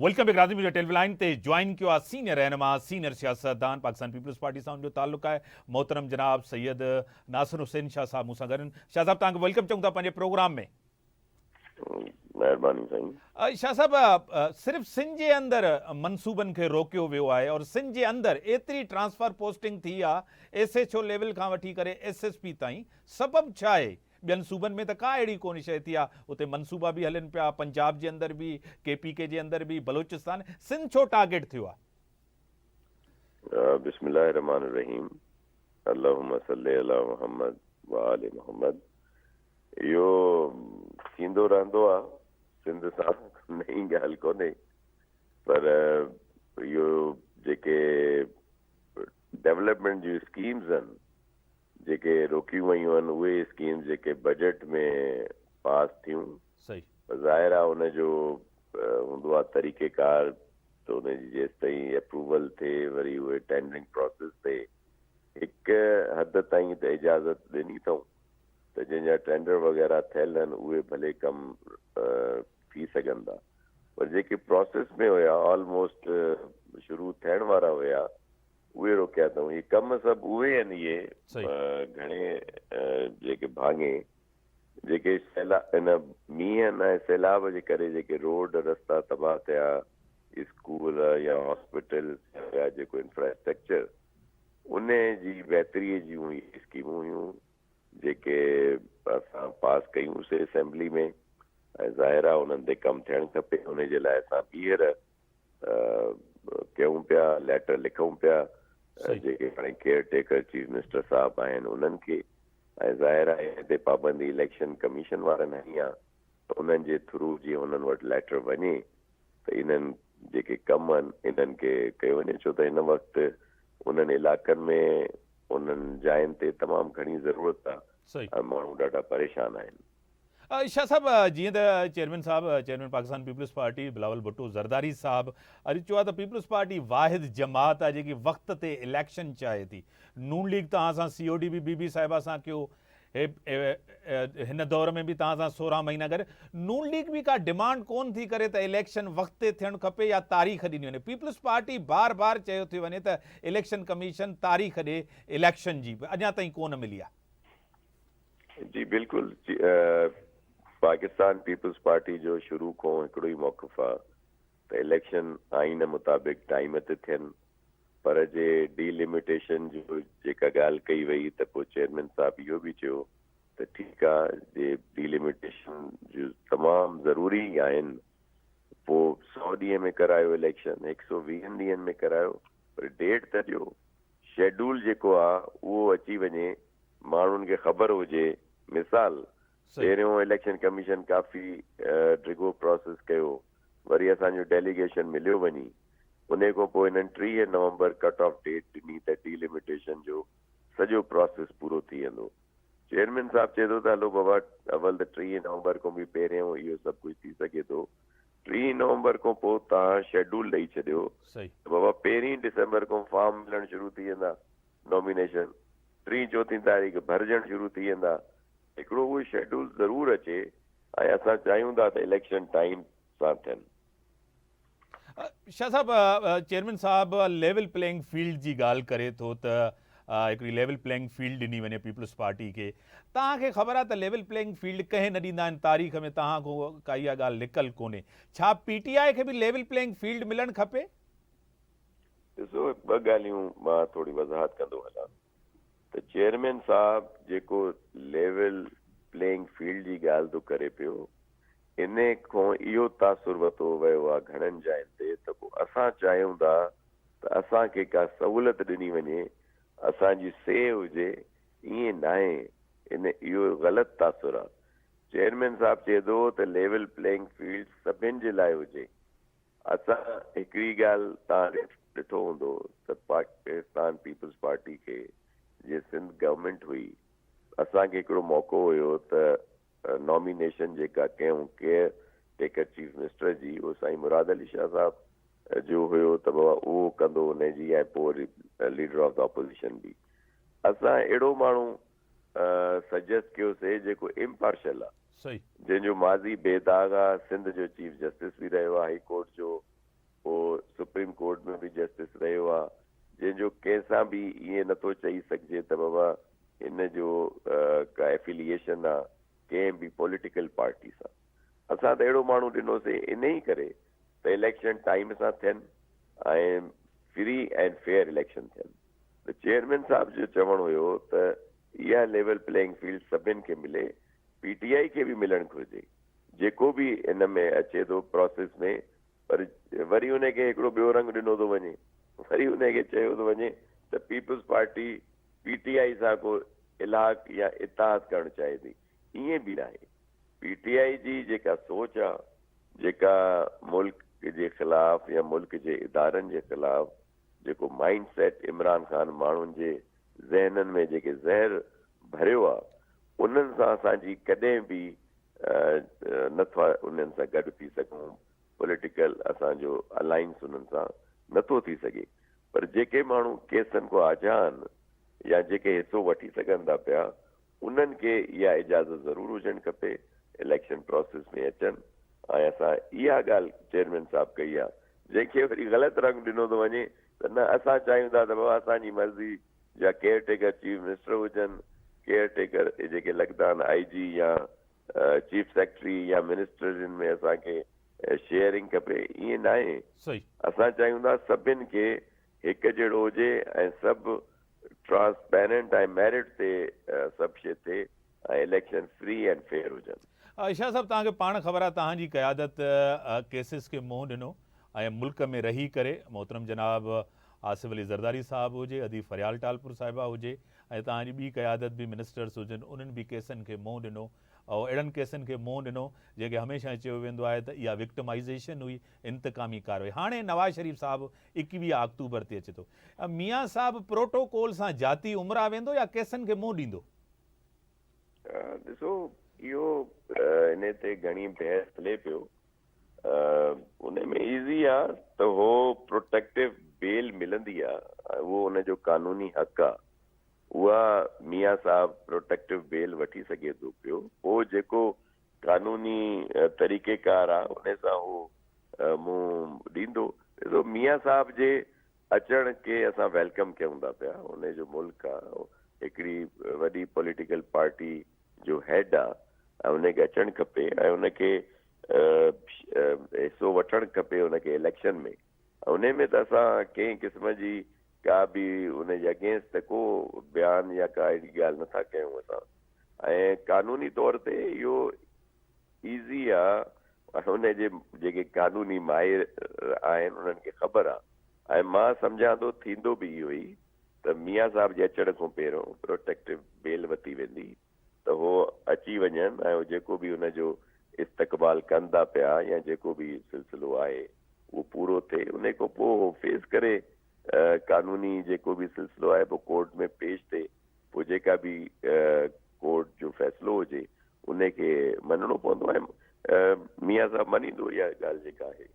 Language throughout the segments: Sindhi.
Welcome back Razi media tele line تي جوائن ڪيو آ سينئر رهنما سينئر سياستدان پاڪستان پيپلز پارٽي سان ان جو تعلق آهي محترم جناب سيد ناصر حسين شاهه صاحب مون سان گڏ آهن شاهه صاحب توهان کي welcome چئون ٿا پنهنجي پروگرام ۾. مهرباني سائين. شاهه صاحب صرف سنڌ جي اندر منصوبن کي روڪيو ويو آهي اور سنڌ جي اندر ايتري ٽرانسفر پوسٽنگ ٿي آ ايس ايڇ او ليول کان وٺي ڪري ايس ايس پي تائين سبب ڇا آهي ٻين صوبن ۾ ته ڪا اهڙي ڪونه شيء ٿي آ، اتي منصوبا به هلن پيا، پنجاب جي اندر به، ڪي پي ڪي جي اندر به، بلوچستان، سنڌ ڇو ٽارگيٽ ٿيو آ؟ بسم الله الرحمٰن الرحيم اللهم صلي علي محمد وآل محمد اهو ٿيندو رهندو آ سنڌ سان نئين ڳالهه ڪونهي پر اهو جيڪي ڊولپمينٽ جون اسڪيمز آهن جيڪي روڪيون ويون آهن اهي اسڪيمز جيڪي بجيٽ ۾ پاس ٿيون ظاهر آهي ان جو هوندو آهي طريقي ڪار ته ان جي جيستائين اپروول ٿئي وري اهي ٽينڊرنگ پروسيس ٿئي هڪ حد تائين ته اجازت ڏني اٿئون ته جنهن جا ٽينڊر وغيره ٿيل آهن اهي ڀلي ڪم ٿي سگهن ٿا پر جيڪي پروسيس ۾ هيا آلموسٽ شروع ٿيڻ وارا هيا اهي روڪيا اٿئون. اهي ڪم سڀ اهي آهن اهي گهڻي جيڪي ڀاڱي جيڪي سيلا ان مينهن ۽ سيلاب جي ڪري جيڪي روڊ رستا تباهه ٿيا اسڪول يا هاسپيٽل يا جيڪو انفراسٽرڪچر ان جي بهتري جون اهي اسڪيمون هيون جيڪي اسان پاس ڪيون سي اسيمبلي ۾ ۽ ظاهر آهي انهن تي ڪم ٿيڻ کپي ان جي لاء اسان ٻيهر ڪيون پيا ليٽر لکون پيا جيڪي هاڻي ڪيئر ٽيڪر چيف منسٽر صاحب آهن انهن کي ۽ ظاهر آهي ان تي پابندي اليڪشن ڪميشن وارن هنئي آهي ته انهن جي ٿرو جيئن انهن وٽ ليٽر وڃي ته انهن جيڪي ڪم آهن انهن کي ڪيو وڃي ڇو ته هن وقت انهن علائقن ۾ انهن جاين تي تمام گهڻي ضرورت آهي ۽ ماڻهو ڏاڍا پريشان آهن. شاهه صاحب جيئن ته چيئرمين صاحب chairman Pakistan peoples party Bilawal Bhutto Zardari صاحب اڄ چيو آهي ته پيپلز پارٽي واحد جماعت آهي جيڪي وقت تي اليڪشن چاهي ٿي نون ليگ توهان سان سي او ڊي به بي بي صاحبه سان ڪيو هن دور ۾ به توهان سان 16 مهينا گڏ نون ليگ به ڪا ڊمانڊ ڪون ٿي ڪري ته اليڪشن وقت تي ٿيڻ کپي يا تاريخ ڏني وڃي پيپلز پارٽي بار بار چيو ٿي وڃي ته اليڪشن ڪميشن تاريخ ڏي اليڪشن جي اڃا تائين ڪون ملي آهي. جي بلڪل پاڪستان پيپلز پارٽي جو شروع کان هڪڙو ئي موقف آ ته اليڪشن آئين مطابق ٽائيم تي ٿين پر جي ڊي لميٽيشن جو جيڪا ڳالهه ڪئي وئي ته پوء چيئرمين صاحب اهو به چيو ته ٺيڪ آ جي ڊي لميٽيشن جو تمام ضروري آهن پوء سو ڏينهن ۾ ڪرايو اليڪشن هڪ سو ويهن ڏينهن ۾ ڪرايو پر ڊيٽ ته ڏيو شيڊول جيڪو آ اهو اچي وڃي ماڻهن کي خبر هجي مثال پهريون اليڪشن ڪميشن ڪافي ڊگهو پراسيس ڪيو وري اسان جو ڊيليگيشن مليو وڃي انهي کان پوء هنن 30 نومبر ڪٽ آف ڊيٽ ڏني ته ڊي لميٽيشن جو سڄو پراسيس پورو ٿي ويندو چيئرمين صاحب چئي ٿو ته هلو بابا اول ته 30 نومبر کان به پهريون اهو سڀ ڪجهه ٿي سگهي ٿو 30 نومبر کان پوء توهان شيڊول ڏئي ڇڏيو ته بابا پهرين ڊسمبر کان فارم ملڻ شروع ٿي ويندا نامينيشن ٽين چوٿين تاريخ ڀرجڻ شروع ٿي ويندا هڪڙو اهو شيڊول ضرور اچي ۽ اسان چاهيون ٿا ته اليڪشن ٽائيم سان ٿين. شاهه صاحب چيئرمين صاحب ليول پليئنگ فيلڊ جي ڳالهه ڪري ٿو ته هڪڙي ليول پليئنگ فيلڊ ڏني وڃي پيپلز پارٽي کي توهان کي خبر آهي ته ليول پليئنگ فيلڊ ڪنهن نه ڏيندا آهن تاريخ ۾ توهان کان ڪا اها ڳالهه لڪل ڪونهي ڇا پي ٽي آء کي به ليول پليئنگ فيلڊ ملڻ کپي؟ ڏسو ٻه ڳالهيون مان ٿوري وضاحت ڪندو هلان ته چيئرمين صاحب جيڪو ليول پليئنگ فيلڊ جي ڳالهه ٿو ڪري پيو انهي کان اهو تاثر وتو ويو آهي گهڻن جاين تي ته پوء اسان چاهيون ٿا ته اسان کي ڪا سهولت ڏني وڃي اسان جي سي هجي ائين ناهي ان اهو غلط تاثر آهي چيئرمين صاحب چئي ٿو ته ليول پليئنگ فيلڊ سڀن جي لاء هجي اسان هڪڙي ڳالهه توهان ڏٺو هوندو ته پاڪستان پيپلز پارٽي کي جي سنڌ گورنمينٽ هئي اسان کي هڪڙو موقعو هيو ته نامينيشن جيڪا ڪيون ڪيئر ٽيڪر چيف منسٽر جي اهو سائين مراد علي شاهه صاحب جو هيو ته بابا اهو ڪندو ان جي ۽ پوء وري ليڊر آف the opposition به اسان اهڙو ماڻهو سجيسٽ ڪيوسي جيڪو امپارشل آ جنهن جو ماضي بي داغ آ، سنڌ جو چيف جسٽس به رهيو آ هائي ڪورٽ جو، پوء سپريم ڪورٽ ۾ به جسٽس رهيو آ، جنهن جو ڪنهن سان به ائين نٿو چئي سگهجي ته بابا هن جو ڪا افيليئيشن آ ڪنهن به پوليٽيڪل پارٽي سان. اسان ته اهڙو ماڻهو ڏنوسين انهي ڪري ته اليڪشن ٽائيم سان ٿين ۽ فري اينڊ فيئر اليڪشن ٿين. ته چيئرمين صاحب جو چوڻ هيو ته اها ليول پليئنگ فيلڊ سڀن کي ملي، پي ٽي آء کي به ملڻ گهرجي، جيڪو به ان ۾ اچي ٿو پراسيس ۾، پر وري ان کي هڪڙو ٻيو رنگ ڏنو ٿو وڃي، وري ان کي چيو ٿو وڃي ته پيپلز پارٽي پي ٽي آء سان ڪو الحاق يا اتحاد ڪرڻ چاهي ٿي، ائين به ناهي. پي ٽي آء جي جيڪا سوچ آ، جيڪا ملڪ جي خلاف يا ملڪ جي ادارن جي خلاف جيڪو مائنڊ سيٽ عمران خان ماڻهن جي ذهنن ۾ جيڪي زهر ڀريو آ، انهن سان اسان جي ڪڏهن به نه ٿا انهن سان گڏ ٿي سگهون، پوليٽيڪل اسان جو الائنس انهن سان نه ٿو ٿي سگهي، پر جيڪي ماڻهو ڪيسن کان آجا آهن يا جيڪي حصو وٺي سگهن ٿا پيا انهن کي اها اجازت ضرور هجڻ کپي اليڪشن پراسيس ۾ اچن ۽ اسان اها ڳالهه چيئرمين صاحب ڪئي آهي جنهن کي وري غلط رنگ ڏنو ٿو وڃي ته نه اسان چاهيون ٿا ته بابا اسان جي مرضي جا ڪيئر ٽيڪر چيف منسٽر هجن، ڪيئر ٽيڪر جيڪي لڳندا آهن آء جي يا چيف سيڪريٽري يا منسٽرن ۾ اسان کي شيئرنگ کپي، ائين ناهي. اسان چاهيون ٿا سڀن کي هڪ جهڙو هجي ۽ سڀ ٽرانسپيرنٽ ۽ ميرٽ تي سڀ شيء ٿئي ۽ اليڪشن فري اينڊ فيئر هجن. شاهه صاحب توهان کي پاڻ خبر آهي توهان جي قيادت ڪيسز کي منهن ڏنو ۽ ملڪ ۾ رهي ڪري محترم جناب آصف علي زرداري صاحب هجي، ادي فريال ٽالپر صاحبه هجي ۽ توهان جي ٻي قيادت به منسٽرس هجن انهن به ڪيسن کي منهن ڏنو ۽ اهڙن ڪيسن کي منهن ڏنو جنهن کي هميشه چيو ويندو آهي ته اها وڪٽمائيزيشن هئي انتقامي ڪارروائي هاڻي نواز شريف صاحب 21 آڪٽوبر تي اچي ٿو ميان صاحب پروٽوڪول سان جاتي عمره ويندو يا ڪيسن کي منهن ڏيندو؟ ڏسو اهو انهي تي گهڻي بحث هلي پيو ان ۾ ايزي آ ته هو پروٽيڪٽو بيل ملندي آ ۽ اهو ان جو قانوني حق آ اها ميان صاحب پروٽيڪٽو بيل وٺي سگهي ٿو پيو پوء جيڪو قانوني طريقي ڪار آ ان سان هو منهن ڏيندو. ڏسو ميان صاحب جي اچڻ کي اسان welcome ڪيون ٿا پيا ان جو ملڪ آ هڪڙي وڏي پوليٽيڪل پارٽي جو هيڊ آ ۽ ان کي اچڻ کپي ۽ ان کي حصو وٺڻ کپي ان کي اليڪشن ۾ ان ۾ ته اسان ڪنهن قسم جي ڪا به ان جي اگينسٽ ته ڪو بيان يا ڪا اهڙي ڳالهه نٿا ڪيون اسان ۽ قانوني طور تي اهو ايزي آ ۽ ان جي جيڪي قانوني ماهر آهن انهن کي خبر آ ۽ مان سمجهان ٿو ٿيندو به اهو ئي ته ميان صاحب جي اچڻ کان پهريون پروٽيڪٽو بيل وتي ويندي ته هو اچي وڃن ۽ جيڪو به ان جو استقبال ڪن ٿا پيا يا جيڪو به سلسلو آهي اهو پورو ٿئي انهي کان پوء هو فيس ڪري قانوني جيڪو به سلسلو آهي پوء ڪورٽ ۾ پيش ٿئي پوء جيڪا به ڪورٽ جو فيصلو هجي انهي کي مڃڻو پوندو ۽ ميان صاحب مڃيندو اها ڳالهه جيڪا آهي.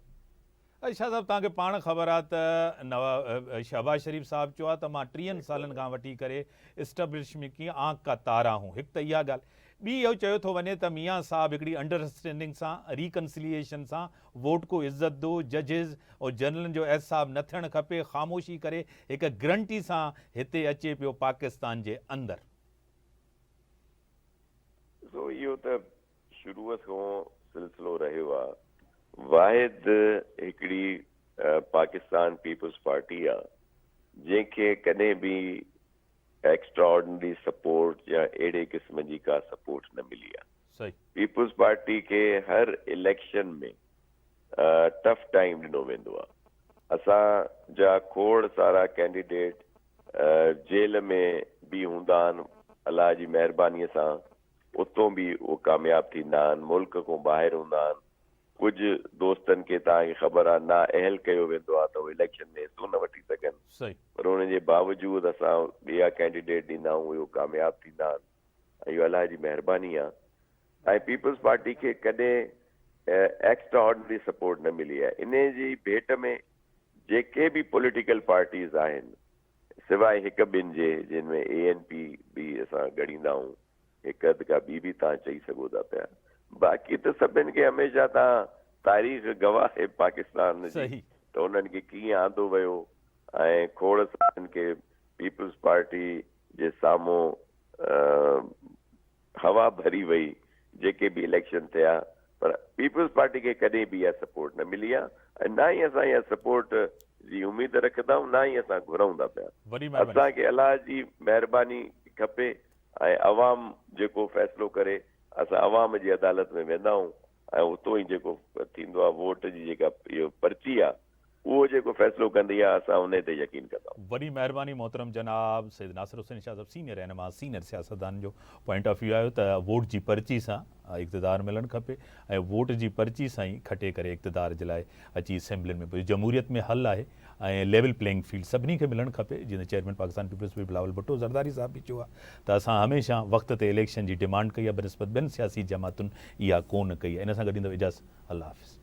شاهه صاحب توهان کي پاڻ خبر آ ته نواز شهباز شريف صاحب چيو آ ته مان ٽيهن سالن کان وٺي ڪري اسٽبلشمينٽ ڪي آنک ڪا تارا هون هڪ ته اها ڳالهه ٻي اهو چيو ٿو وڃي ته ميان صاحب هڪڙي انڊرسٽينڊنگ سان ريڪنسليئيشن سان ووٽ ڪو عزت دو ججز اور جنرلن جو احتساب نه ٿيڻ کپي خاموشي ڪري هڪ گرنٽي سان هتي اچي پيو پاڪستان جي اندر. ڏسو اهو ته شروع کان سلسلو رهيو آ. واحد هڪڙي پاڪستان پيپلز پارٽي آ جنهن کي ڪڏهن به ايڪسٽرا آرڊنري سپورٽ يا اهڙي قسم جي ڪا سپورٽ نه ملي آ. پيپلز پارٽي کي هر اليڪشن ۾ ٽف ٽائيم ڏنو ويندو آ. اسان جا کوڙ سارا ڪينڊيڊيٽ جيل ۾ به هوندا آهن الله جي مهرباني سان اتون به اهي ڪامياب ٿيندا آهن، ملڪ کان ٻاهر هوندا آهن، ڪجهه دوستن کي توهان کي خبر آهي نااهل ڪيو ويندو آهي ته اهي اليڪشن ۾ حصو نه وٺي سگهن پر ان جي باوجود اسان ٻيا ڪينڊيڊيٽ ڏيندا آهيون اهي ڪامياب ٿيندا آهن ۽ اهو الله جي مهرباني آهي ۽ پيپلز پارٽي کي ڪڏهن ايڪسٽرا آرڊنري سپورٽ نه ملي آهي انهي جي ڀيٽ ۾ جيڪي به پوليٽيڪل پارٽيز آهن سواء هڪ ٻن جي جن ۾ اي اين پي به اسان ڳڻيندا آهيون هڪ اڌ ڪا ٻي به توهان چئي سگهو ٿا پيا باقي ته سڀن کي هميشه توهان تاريخ گواهه آهي پاڪستان جي ته ته انهن کي ڪيئن آندو ويو ۽ کوڙ سارن کي پيپلز پارٽي جي سامهون هوا ڀري وئي جيڪي به اليڪشن ٿيا پر پيپلز پارٽي کي ڪڏهن به اها سپورٽ نه ملي آهي ۽ نه ئي اسان اها سپورٽ جي اميد رکندا آهيون نه ئي اسان گهرون ٿا پيا. وڏي مهرباني. اسان کي الله جي مهرباني کپي ۽ عوام جيڪو فيصلو ڪري اسان عوام جي عدالت ۾ ويندا آهيون ۽ اتو ئي جيڪو ٿيندو آهي ووٽ جي جيڪا اهو پرچي آهي اهو جيڪو فيصلو ڪندي آهي اسان انهي تي يقين ڪندا آهيون. وڏي مهرباني محترم جناب سيد ناصر حسين شاهه صاحب سينئر رهنما سينئر سياستدان جو پوائنٽ آف ويو آهيو ته ووٽ جي پرچي سان اقتدار ملڻ کپي ۽ ووٽ جي پرچي سان ئي کٽي ڪري اقتدار جي لاء اچي اسيمبلين ۾ جمهوريت ۾ حل آهي ۽ ليول پليئنگ فيلڊ سڀني کي ملڻ کپي جيئن ته chairman Pakistan peoples party Bilawal Bhutto Zardari صاحب به چيو آهي ته اسان هميشه وقت تي اليڪشن جي ڊمانڊ ڪئي آهي بنسبت ٻين سياسي جماعتن اها ڪونه ڪئي آهي ان سان گڏ ايندو اجازت الله حافظ.